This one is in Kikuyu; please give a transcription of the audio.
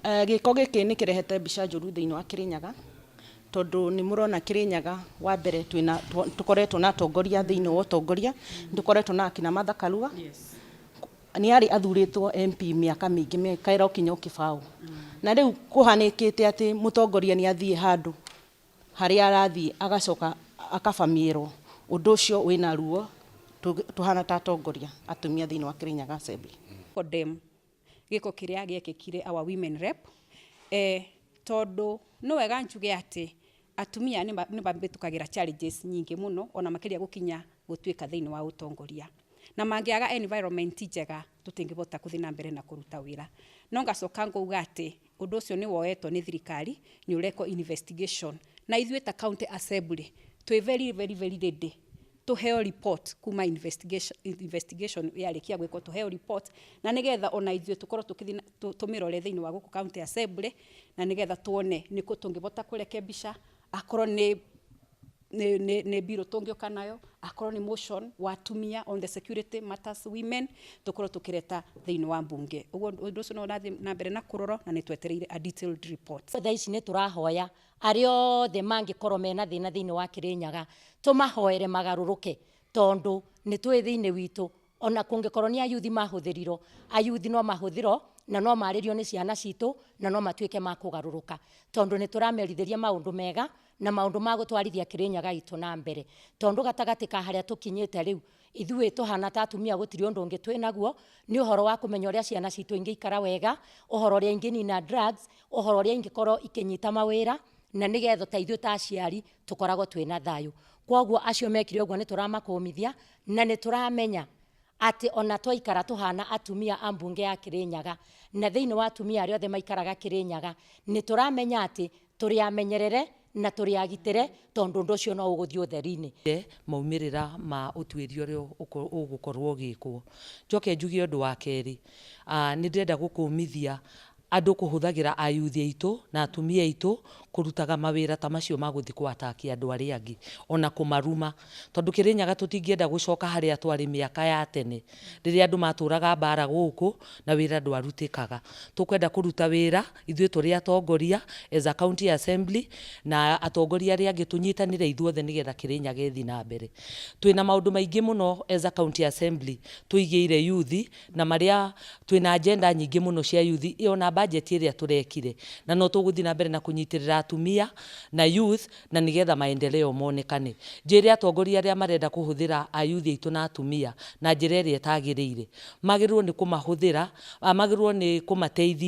Gĩko gĩkĩ nĩ kĩrehete mbica njũru thĩinĩ wa Kĩrĩnyaga, tondũ nĩ mũrona Kĩrĩnyaga wa mbere twĩna tũkoretwo na atongoria thĩinĩ wa ũtongoria, nĩ tũkoretwo na akina Martha Karua, nĩ arĩ athurĩtwo MP mĩaka mĩingĩ, mĩaka ĩrokinya o kĩbaũ. Na rĩu kũhanĩkĩte atĩ mũtongoria nĩ athiĩ handũ harĩa arathiĩ agacoka akabamĩrwo, ũndũ ũcio wĩna ruo tũhana ta atongoria atumia thĩinĩ wa Kĩrĩnyaga Assembly. Condemn gĩko kĩrĩa gĩekĩkire our women rep, tondũ no wega njuge atĩ atumia nĩ mabĩtũkagĩra challenges nyingĩ mũno, ona makĩria gũkinya gũtuĩka thĩinĩ wa ũtongoria, na mangĩaga environment njega tũtingĩhota gũthiĩ na mbere na kũruta wĩra. No ngacoka ngauga atĩ ũndũ ũcio nĩ woetwo nĩ thirikari, nĩ ũrekwo investigation, na ithuĩ ta county assembly twĩ very very very ready tuheo report kuma investigation yarĩkia gwĩkwo, tuheo report na nĩgetha ona ithuĩ tũkorwo tũkĩthiĩ tũmĩrore thĩinĩ wa gũkũ county assembly, na nĩgetha tuone nĩkũ tũngĩhota kũrekebisha, akorwo nĩ bill tũngĩũka nayo, akorwo nĩ motion wa atumia on the security matters women tũkorwo tũkĩreta thĩinĩ wa mbunge. Ũguo ũndũ ũcio no ũrathiĩ na mbere na kũrorwo na nĩ twetereire a detailed report. Thaa ici nĩ tũrahoya arĩa othe mangĩkorwo mena thĩna thĩinĩ wa Kĩrĩnyaga, tũmahoere magarũrũke, tondũ nĩ tũĩ thĩinĩ witũ ona kũngĩkorwo nĩ ayuthi mahũthĩrirwo, ayuthi no mahũthĩrwo na no marĩrio nĩ ciana citũ na no matuĩke ma kũgarũrũka, tondũ nĩ tũramerithĩria maũndũ mega na maũndũ ma gũtwarithia Kĩrĩnyaga itũ na mbere, tondũ gatagatĩ ka harĩa tũkinyĩte rĩu ithuĩ tũhana ta atumia gũtirĩ ũndũ ũngĩ twĩ naguo, nĩ ũhoro wa kũmenya ũrĩa ciana citũ ingĩikara wega, ũhoro ũrĩa ingĩnina drugs, ũhoro ũrĩa ingĩkorwo ikĩnyita mawĩra, na nĩgetha ta ithuĩ ta aciari tũkoragwo twĩna thayũ. Kwoguo acio mekire ũguo nĩ tũramakũmithia na nĩ tũramenya atĩ ona twaikara tũhana atumia a mbunge ya Kĩrĩnyaga na thĩinĩ wa atumia arĩa othe maikaraga Kĩrĩnyaga, nĩ tũramenya atĩ tũrĩ amenyerere na tũrĩ agitĩre, tondũ ũndũ ũcio no ũgũthiĩ ũtheri-inĩ. Maumĩrĩra ma ũtuĩria ũrĩa ũgũkorwo ũgĩkwo. Njoke njuge ũndũ wa kerĩ, nĩ ndĩrenda gũkũmithia andũ kũhũthagĩra ayuthi aitũ na atumia aitũ kũrutaga mawĩra ta macio ma gũthiĩ kũ-attack andũ arĩa angĩ ona kũmaruma, tondũ Kĩrĩnyaga tũtingĩenda gũcoka harĩa twarĩ mĩaka ya tene rĩrĩa andũ matũraga mbara gũkũ na wĩra ndwarutĩkaga. Tũkwenda kũruta wĩra ithuĩ tũrĩ atongoria as a county assembly na atongoria arĩa angĩ tũnyitanĩre ithuothe nĩgetha Kĩrĩnyaga ĩthiĩ na mbere. Twĩna maũndũ maingĩ mũno as a county assembly tũigĩire youth, na marĩa twĩna agenda nyingĩ mũno cia youth ona budget ĩrĩa tũrekire, na no tũgũthiĩ na mbere na kũnyitĩrĩra atumia na youth na nĩgetha maendeleo monekane. Njĩre atongoria arĩa marenda kũhũthĩra ayuthi aitũ na atumia na njĩra ĩrĩa ĩtagĩrĩire, magĩrĩirwo nĩ kũmahũthĩra, magĩrĩirwo nĩ kũmateithia.